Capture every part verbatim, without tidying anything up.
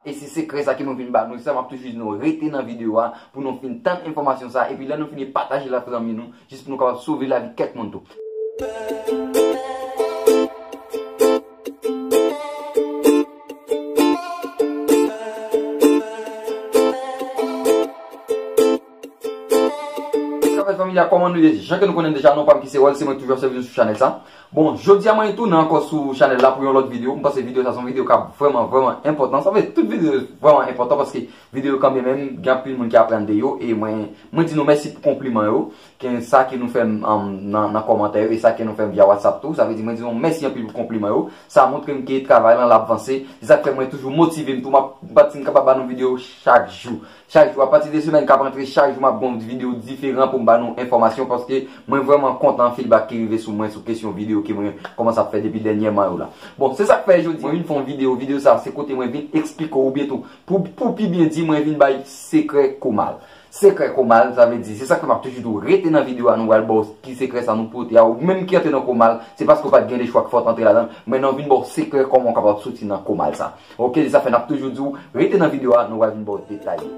E se sekrè sa ke mwen vin ba nou, se sa m ap toujou di nou, rete nan videyo a pou nou fin tann enfòmasyon sa, epi lè nou fini pataje l ak zanmi nou, jis pou nou kapab sove lavi kèk moun tou. Sa fè fanmi a, kòman nou ye? Jan ke nou konnen deja, non pa m ki se Wòl, se mwen toujou ap sèvi nou sou chanèl sa. Bon, jodi a mwen tounen ankò sou chanèl la pou yon lòt videyo. M panse videyo sa se yon videyo k ap vrèman, vrèman enpòtan. Sa vle di tout videyo vrèman enpòtan paske videyo kanmenm, gen anpil moun ki aprann de yo. E mwen, mwen di nou mèsi pou konpliman yo. Ke sa ke nou fè m, um, nan, nan kòmantè yo e sa ke nou fè m via WhatsApp tou. Sa vle di mwen di nou mèsi anpil pou konpliman yo. Sa montre m ke travay lan l ap vanse. Se sa k fè mwen toujou motive m tou. M ap, m pa t si m kapab ba nou videyo chak jou. Chak jou, apati de semèn k ap antre, chak jou m ap gen yon videyo diferan pou m ba nou enfòmasyon, paske mwen vrèman kontan feedback ki rive sou mwen sou kesyon videyo ke mwen kòmanse ap fè depi dènyèman yo la. Bon, se sa k fè jodi mwen vin fè yon videyo. Videyo sa, se kote mwen vin eksplike w, oubyen tou, pou, pou pi byen di, mwen vin bay sekrè komal. Sekrè komal, sa vle di, se sa k fè m ap toujou di w, rete nan videyo a, nou pral ba w ki sekrè sa nou pote a, ou menm ki antre nan komal, se paske w pa t gen lechwa k fè w t antre ladan l, men nou vin ba w sekrè kòman w kapab soti nan komal sa. Ok, se sa fè n ap toujou di w, rete nan videyo a, nou pral vin ba w detay yo.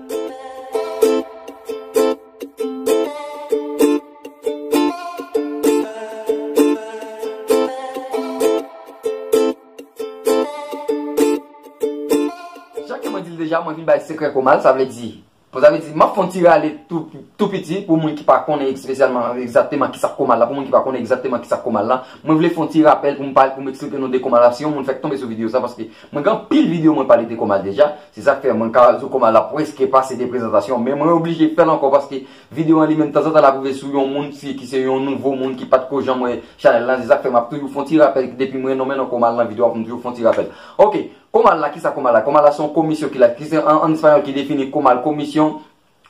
Jan ke mwen di l deja, mwen vin bay sekrè komal, sa vle di, Bon, sa vle di, m ap fè yon ti rale tou, tou piti pou moun ki pa konnen espesyalman, egzakteman kisa k komal la. Pou moun ki pa konnen egzakteman kisa k komal la, mwen vle fè yon ti rapèl pou m pale, pou m eksplike nou de komal la. Si yon moun fèk tonbe sou videyo sa, paske mwen gen anpil videyo mwen pale de komal deja. Se sa k fè mwen ka di w komal la prèske pase de prezantasyon, men mwen oblije fè l ankò paske videyo an li menm tanzantan l ap rive sou yon moun si, ki se yon nouvo moun ki pa t ko janm wè chanèl lan. Se sa k fè m ap toujou fè yon ti rapèl depi mwen nonmen nan komal nan videyo a pou m toujou fè yon ti rapèl. Ok. Komal la, kisa komal la? Komal la se yon komisyon ki la, ki se an, an espayòl ki defini komal, Comisión,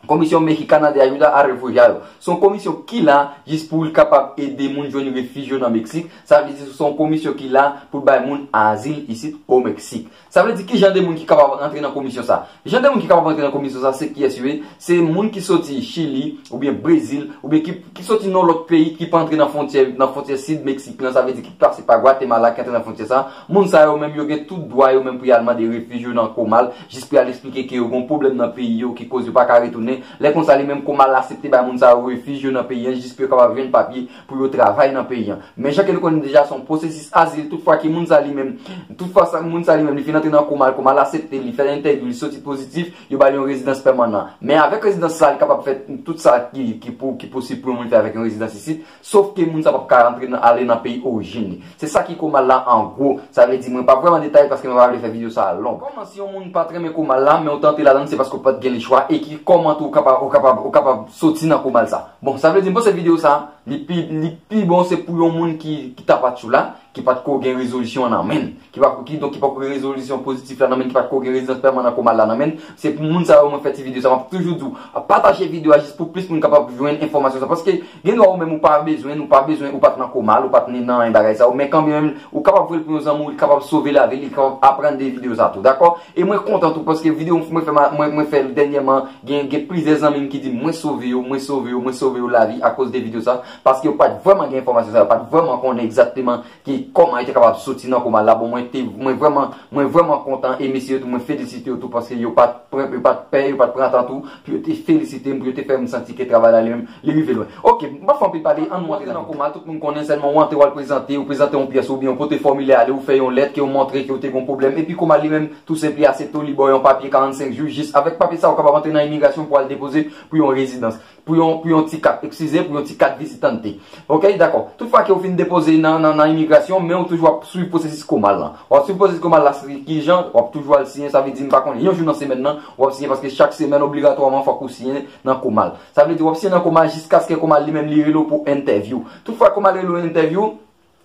Comisión Mexicana de Ayuda a Refugiados. Se yon komisyon ki la jis pou l kapab ede moun jwenn refij yo nan Meksik. Sa vle di se yon komisyon ki la pou l bay moun azil isit o Meksik. Sa vle di ki jan de moun ki kapab rantre nan komisyon sa? Jan de moun ki kapab rantre nan komisyon sa, se kiyès yo ye? Se moun ki soti Chili, oubyen Brezil, oubyen ki, ki soti nan lòt peyi, ki pa antre nan fwontyè, nan fwontyè sid Meksik lan, sa vle di ki pase pa Gwatemala, ki antre nan fwontyè sa. Moun sa yo menm, yo gen tout dwa yo menm pou y al mande refij yo nan komal, jis pou y al eksplike ke yo gen yon pwoblèm nan peyi yo, ki koz yo pa ka retounen. Lè konsa, li menm komal la aksepte bay moun sa yo refij yo nan peyi an, jis pou yo kapab jwenn papye pou yo travay nan peyi an. Men jan ke nou konnen deja, se yon pwosesis azil, tout fwa ki moun sa li menm, tout fwa sa, moun sa li menm, li fin antre nan komal, komal aksepte, li fè entèvyou, li soti pozitif, yo ba l yon rezidans pèmanan. Men avèk rezidans sa, li kapab fè tout sa ki, ki pou, ki posib pou yon moun fè avèk yon rezidans isit, sof ke moun sa p ap ka rantre nan, ale nan peyi orijin li. Se sa ki komal la an gwo. Sa vle di, mwen p ap vrèman detaye paske mwen pa vle fè videyo sa a long. Kòman si yon moun pa t renmen komal la, men w t antre ladan l, se paske w pa t gen lechwa, e ki kòman tou w kapab, w kapab, w kapab soti nan komal sa? Bon, sa vle di, m panse videyo sa, li pi, li pi bon se pou yon moun ki, ki tapatchou la, ki pa t ko gen rezolisyon an nan men l, ki pa, ki, donk, ki pa ko gen rezolisyon pozitif la nan men l, ki pa t ko gen rezidans pèmanan komal la nan men l. Se pou moun sa yo mwen fè ti videyo sa, m ap toujou di w, pataje videyo a jis pou plis moun kapab jwenn enfòmasyon sa, paske gen dwa ou menm ou pa bezwen, ou pa bezwen, ou pa t nan komal, ou pa t ni nan bagay sa yo, men kanmenm, ou kapab voye l pou yon zanmi w, li kapab sove lavi l, li kapab aprann de videyo sa tou, dakò? E mwen kontan tou, paske videyo mwen fè, mwen, mwen fè l dènyèman, gen, gen plizyè zanmi m ki di m, mwen sove yo, mwen sove yo, mwen sove yo lavi akoz de videyo sa, paske yo pa t vrèman gen enfòmasyon sa, yo pa t vrèman konnen egzakteman ki, kòman yo te kapab soti nan komal la. Bon, mwen te, mwen vrèman, mwen vrèman kontan, e mesye yo tou, mwen felisite yo tou, paske yo pa t pran, yo pa t pè, yo pa t pran tan tou, pou yo te felisite m, pou yo te fè m santi ke travay la li menm, li rive lwen. Ok, m pa fè anpil pale, ann montre nan komal, tout moun konnen sèlman w antre w al prezante, ou prezante yon pyès oubyen yon pote fòmilè ale, ou fè yon lèt ke w montre ke w te gen yon pwoblèm, epi komal li menm, tou senp li aksepte w, li ba w yon papye karannsenk jou, jis avèk papye sa, ou kapab antre nan imigrasyon pou al depoze pou yon rezidans, pou yon, pou yon ti kat, eskize, pou yon ti kat vizitante. Ok, dakò. Tout fwa ke w fin depoze nan, nan, nan imigrasyon, men w toujou ap swiv pwosesis komal lan. W ap swiv pwosesis komal la, se ki jan, w ap toujou al siyen, sa vle di m pa konnen, yon jou nan semèn nan, w ap siyen paske chak semèn, obligatwaman, fòk ou siyen nan komal. Sa vle di w ap siyen nan komal jiskaske komal li menm li rele w pou entèvyou. Tout fwa komal rele w entèvyou,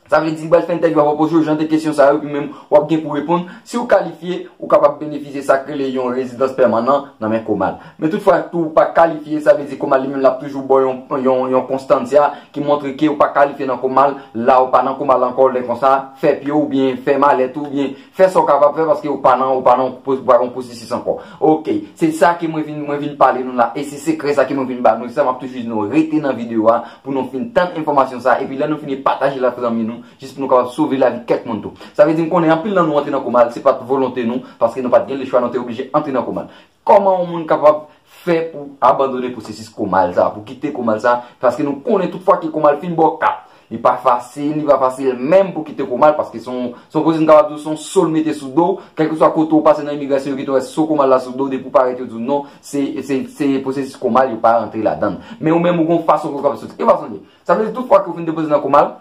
sa vle di m pral fè entèvyou avè w, poze w jan de kesyon sa yo, epi menm w ap gen pou reponn. Si w kalifye, ou kapab benefisye sa k rele yon rezidans pèmanan nan men komal. Men tout fwa tou ou pa kalifye, sa vle di komal li menm l ap toujou ba w yon, yon, yon konstansya ki montre ke ou pa kalifye nan komal, la ou pa nan komal ankò, lè konsa, fè pye w oubyen fè malèt ou oubyen fè sa w kapab fè paske ou pa nan, ou pa nan, ou pa nan pwosesis ankò. Ok, se sa ke mwen vin, mwen vin pale nou la, e se sekrè sa ke mwen vin ba nou, se sa m ap toujou di nou, rete nan videyo a pou nou fin tann enfòmasyon sa, epi lè nou fini pataje l ak zanmi nou. jis pou nou kapab sove lavi kèk moun tou. Sa vle di, m konnen anpil nan nou antre nan komal, se pa t volonte nou, paske nou pa t gen lechwa, nou te oblije antre nan komal. Kòman yon moun kapab fè pou abandone pwosesis komal sa, pou kite komal sa, paske nou konnen tout fwa ke komal fin ba w kat, li pa fasil, li pa fasil menm pou kite komal, paske se yon, se yon pwosesis m kapab di w, se yon so l mete sou do w, kèlkeswa kote w pase nan imigrasyon, yo kite w wè so komal la sou do w, depi w parèt, yo di w non, se, se, se pwosesis komal, yo pa rantre ladan l. Men ou menm, ou gen yon fason ke w kapab soti. Ki fason l ye? Sa vle di, tout fwa ke w fin depoze nan komal,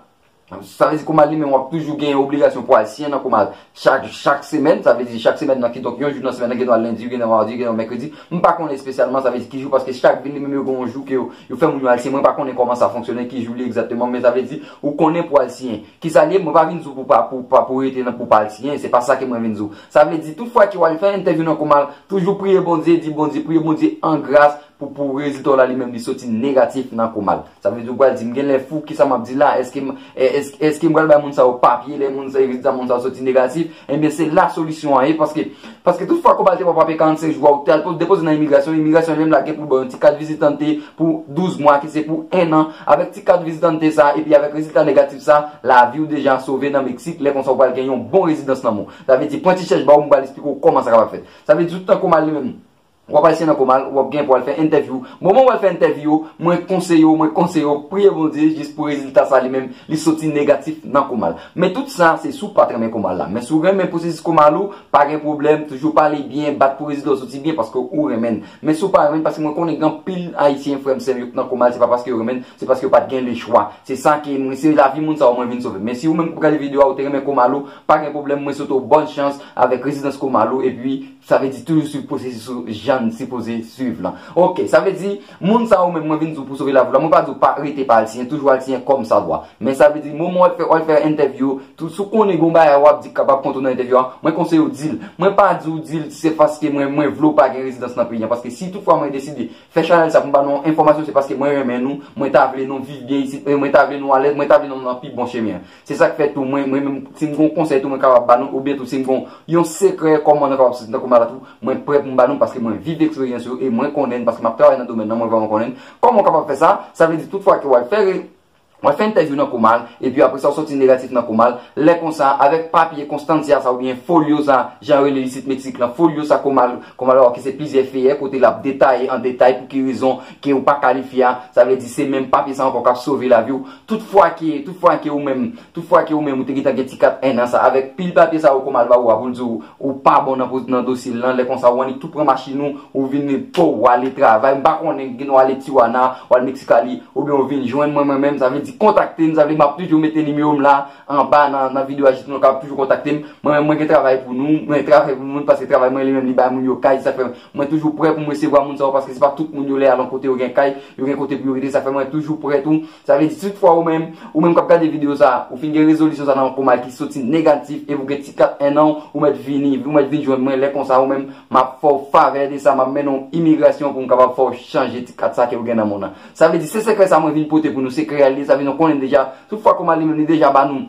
sa vle di, komal li menm, w ap toujou gen obligasyon pou al siyen nan komal chak, chak semèn. Sa vle di, chak semèn nan, kidonk, yon jou nan semèn nan, gen dwa lendi, gen dwa madi, gen dwa mèkredi. M pa konnen espesyalman, sa vle di, ki jou, paske chak vil li menm, yo gen yon jou ke yo, yo fè moun yo al siyen. Mwen pa konnen kòman sa fonksyone, ki jou li egzakteman, men sa vle di, ou konnen pou al siyen. Ki sa l ye? Mwen pa vin di w pou pa, pou pa, pou rete nan, pou pa al siyen. Se pa sa ke mwen vin di w. Sa vle di, tout fwa ke w al fè entèvyou nan komal, toujou priye Bondye, di Bondye, priye Bondye an gras, pou, pou rezilta w la li menm li soti negatif nan komal. Sa vle di, ou pral di, "M genlè fou, kisa m ap di la? Èske m, è-, èske, èske m pral bay moun sa yo papye, lè moun sa, rezilta moun sa yo soti negatif?" Ebyen, se la solisyon an ye, paske, paske tout fwa komal te ba w papye karannsenk jou a, ou te al po-, depoze nan imigrasyon, imigrasyon li menm la gen pou l ba w yon ti kat vizitante pou douz mwa, ki se pou en an, avèk ti kat vizitante sa, epi avèk rezilta negatif sa, lavi w deja sove nan Meksik, lè konsa ou pral gen yon bon rezidans nan men w. Sa vle di, pran ti chèch ba w, m pral eksplike w kòman sa kapab fèt. Sa vle di, tout tan komal li menm, w ap al siyen nan komal, w ap gen pou al fè entèvyou. Moman w al fè entèvyou yo, mwen konseye w, mwen konseye w, priye Bondye jis pou rezilta sa li menm, li soti negatif nan komal. Men tout sa, se si w pa t renmen komal la. Men si w renmen pwosesis komal ou, pa gen pwoblèm, toujou pale byen, bat pou rezilta w soti byen, paske ou renmen l. Men si w pa renmen l, paske mwen konnen gen anpil Ayisyen, frè m, sè m, yo k nan komal, se pa paske yo renmen l, se paske yo pa t gen lechwa. Se sa ke mwen, se lavi moun sa yo mwen vin sove. Men si ou menm k ap gade videyo a, ou te renmen komal ou, pa gen pwoblèm, mwen swete w bòn chans avèk rezidans komal ou, epi sa vle di toujou swiv pwosesis ou jan n sipoze swiv lan. Oke, sa vle di, moun sa yo menm mwen vin di w pou sove lavi w la, mwen pa di w pa rete pa al siyen, toujou al siyen kòm sa dwa. Men sa vle di, moman w al fè, w al fè entèvyou, tou, si w konnen gen yon bagay w ap di k kapab kont ou nan entèvyou a, mwen konseye w di l. Mwen pa di w di l se paske mwen, mwen vle w pa gen rezidans nan peyi a, paske si toutfwa mwen deside fè chanèl sa pou m ba nou yon enfòmasyon, se paske mwen renmen nou, mwen ta vle nou viv byen isit, e mwen ta vle nou alèz, mwen ta vle nou nan pi bon chemen an. Se sa k fè tou, mwen, mwen menm, si m gen yon konsèy tou mwen kapab ba nou, oubyen tou si m gen yon sekrè kòman nou kapab soti nan komal la tou, mwen prè pou m ba nou, paske mwen viv eksperyans yo e mwen konnen, paske m ap travay nan domèn nan, mwen vrèman konnen. Kòman w kapab fè sa? Sa vle di tout fwa ke w al fè re-, w al fè entèvyou nan komal, epi apre sa w soti negatif nan komal, lè konsa, avèk papye konstansya sa oubyen folyo sa, jan yo rele l isit Meksik lan, folyo sa komal, komal la ki se plizyè feyè, kote l ap detaye an detay pou ki rezon ke ou pa kalifye a, sa vle di se menm papye sa ankò k ap sove lavi w. Tout fwa ke, tout fwa ke ou menm, tout fwa ke ou menm ou te gentan gen ti kat en an sa, avèk pil papye sa yo komal ba ou a pou l di w ou pa bon nan, nan dosye l lan, lè konsa ou annik tou pran machin ou, ou vin po w ale travay, m pa konnen, gen w ale Tijuana, w al Mexicali, oubyen ou vin jwenn mwen, mwen menm, sa vle di kontakte m, sa vle m ap toujou mete nimewo m la anba nan, nan videyo a, jis nou kapab toujou kontakte m. Mwen menm, mwen gen travay pou nou, mwen travay pou moun, paske travay mwen li menm li bay moun yo kay, sa fè mwen toujou prè pou m resevwa moun sa yo, paske se pa tout moun yo lè al yon kote yo gen kay, yo gen kote pou yo rete, sa fè mwen toujou prè tou. Sa vle di, si toutfwa ou menm, ou menm k ap gade videyo sa, ou fin gen rezolisyon sa nan yon komal ki soti negatif, epi ou gen ti kat en an, ou mèt vini, ou mèt vin jwenn mwen, lè konsa ou menm, m ap fè w favè de sa, m ap mennen w imigrasyon pou m kapab fè w chanje ti kat sa ke ou gen nan men w nan. Sa vle di, se sekrè sa mwen vin pote pou nou, sekrè a li, sa vle di nou konnen deja, toutfwa komal li menm li deja ba nou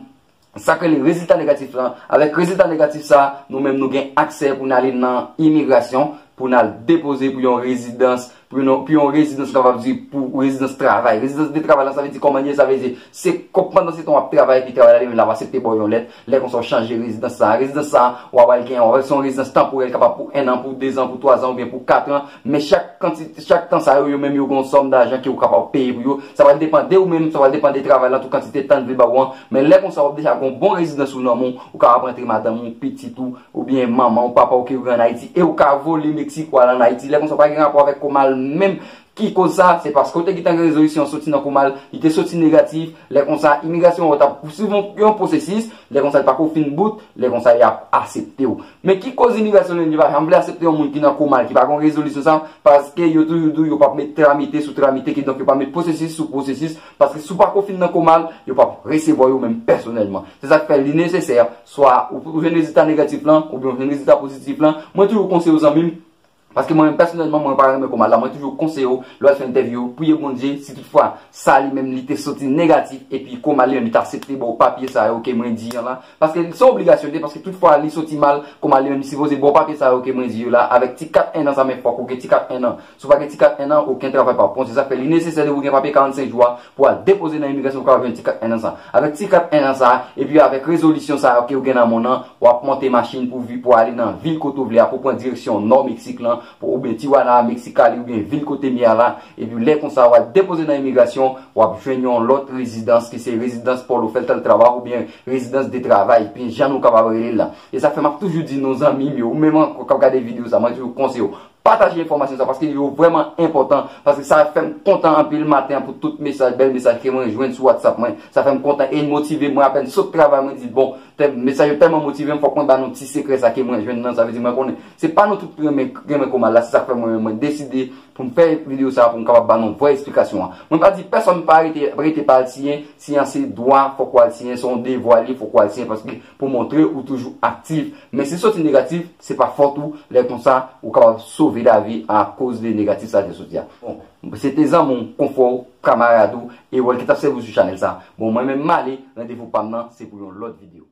sa k rele rezilta negatif lan. Avèk rezilta negatif sa, nou menm nou gen aksè pou n ale nan imigrasyon, pou n al depoze pou yon rezidans, pou yon, pou yon rezidans kapab di pou rezidans travay. Rezidans de travay la, sa vle di kòman l ye, sa vle di se kòm pandan se tan w ap travay, epi travay la li menm l ap aksepte ba w yon lèt, lè konsa w chanje rezidans sa. Rezidans sa, w ap al gen, w ap al se yon rezidans tanporèl, kapab pou en an, pou de zan, pou twa zan, oubyen pou kat an, men chak kantite, chak tan sa yo, yo menm yo gen yon sòm dajan ke ou kapab peye pou yo. Sa pral depann de ou menm, sa pral depann de travay la, tou kantite tan l vle ba ou an. Men lè konsa w ap deja gen yon bon rezidans ou nan men w, ou kapab rantre madanm ou, pitit ou, oubyen manman ou, papa ou ke yo gen ann Ayiti, e ou ka vole Meksik ou al ann Ayiti. Lè konsa w pa gen rapò avèk komal menm. Ki koz sa? Se paske w te gentan gen rezolisyon soti nan komal, li te soti negatif. Lè konsa, imigrasyon an t ap swiv yon, yon pwosesis, lè konsa, li pako fin bout, lè konsa, y ap aksepte w. Men ki koz imigrasyon li menm li pa janm vle aksepte yon moun ki nan komal, ki pa gen rezolisyon sa, paske yo toujou di w yo p ap met tramite sou tramite, kidonk yo p ap met pwosesis sou pwosesis, paske si w pako fin nan komal, yo p ap resevwa w yo menm pèsonèlman. Se sa k fè li nesesè, swa ou, ou jwenn rezilta negatif lan, oubyen ou jwenn rezilta pozitif lan. Mwen toujou konseye w zanmi m, Paske mwen menm pèsonèlman, mwen pa renmen Koma la. Mwen toujou konseye w, lè w al fè entèvyou, priye Bondye, si toutfwa sa li menm li te soti negatif, epi Koma li menm li t aksepte ba w papye sa yo ke mwen di an la. Paske se yon obligasyon li ye, paske toutfwa li soti mal, Koma li menm li sipoze ba w papye sa yo ke mwen di yo la, avèk ti kat en an sa, men fòk ou gen ti kat en an. Si w pa gen ti kat en an, okenn travay p ap bon. Se sa k fè li nesesè de pou w gen papye karannsenk jou a, pou w al depoze nan imigrasyon pou w kapab jwenn ti kat en an sa. Avèk ti kat en an sa, epi avèk rezolisyon sa yo ke w gen nan men w nan, w ap monte machin pou vi, pou w ale nan vil kote w vle a, pou w pran direksyon nò Meksik lan, pou, oubyen Tijuana, Mexicali, oubyen vil kote m ye a la. Epi lè konsa, w al depoze nan imigrasyon, w ap jwenn yon lòt rezidans, ki se rezidans por oferta de trabajo, oubyen rezidans de travay, epi jan nou kapab rele l la. E sa fè m ap toujou di nou zanmi m yo, ou menm ankò k ap gade videyo sa, mwen toujou konseye w, pataje enfòmasyon sa, paske yo vrèman enpòtan, paske sa fè m kontan anpil maten an pou tout mesaj, bèl mesaj ke mwen jwenn sou WhatsApp mwen. Sa fè m kontan e l motive mwen, apèn sot travay, mwen di, bon, tèl mesaj yo tèlman motive m, fòk mwen ba nou ti sekrè sa ke mwen jwenn nan, sa vle di mwen konnen se pa nou tout ki renmen, renmen Koma la, se sa k fè mwen, mwen deside pou m fè videyo sa pou m kapab ba nou vrè eksplikasyon an. Mwen pa di pèsonn pa rete, rete pa al siyen, siyen an se dwa, fòk w al siyen, se yon devwa li, fòk w al siyen, paske pou montre ou toujou aktif. Men si soti negatif, se pa fòt ou, lè konsa, ou kapab sove lavi akoz de negatif sa te soti a. Bon, se te zanmi w, konfrè w, kamarad ou, Erol ki t ap sèvi w sou chanèl sa. Bon, mwen menm m ale, randevou pa m nan, se pou yon lòt videyo.